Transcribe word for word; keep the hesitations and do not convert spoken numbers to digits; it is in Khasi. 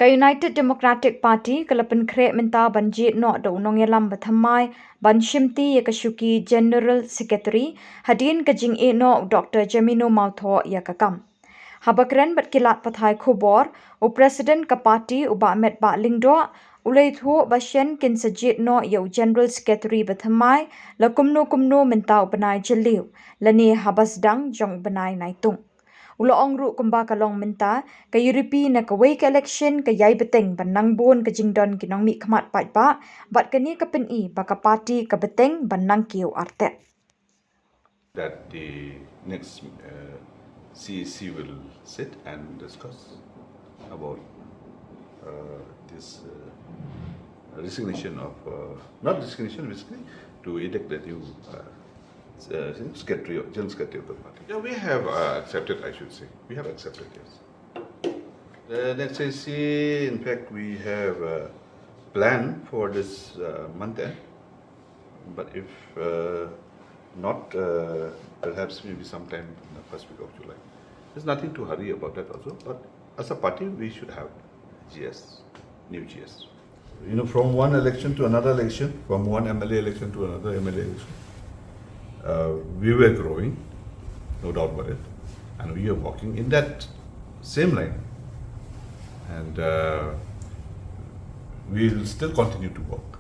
Ka United Democratic Party ka la pynkhreh mynta ban jied noh da u nongïalam ba thymmai ban shimti ïa ka shuki General Secretary hadien ka jingïeh noh u Dr Jemino Mawthoh ïa ka kam. Haba kren bad ki lad pathai khubor, u President ka party u Bah Metbah Lyngdoh u la ïathuh ba shen kin sa jied noh ïa u General Secretary ba thymmai la kumno kumno mynta u bnai Jylliew lane haba sdang jong u bnai Naitung. U la ong ruh kumba ka long mynta, ka ïuripi na kawei ka election ka ïai bteng ban nang bun ka jingdon ki nongmihkhmat paidbah, bad kane ka pyni ba ka party ka bteng ban nang kiew artet. That the next uh, C E C will sit and discuss about uh, this uh, resignation of, uh, not resignation, basically to elect the new uh, uh, secretary, general secretary of the party. Yeah, we have uh, accepted, I should say. We have accepted, yes. The next C E C, in fact, we have a plan for this uh, month end. But if uh, not, uh, perhaps maybe sometime in the first week of July. There's nothing to hurry about that also. But as a party, we should have G S, new G S. You know, from one election to another election, from one M L A election to another M L A election, uh, we were growing, no doubt about it, and we are walking in that same line, and uh, we'll still continue to walk.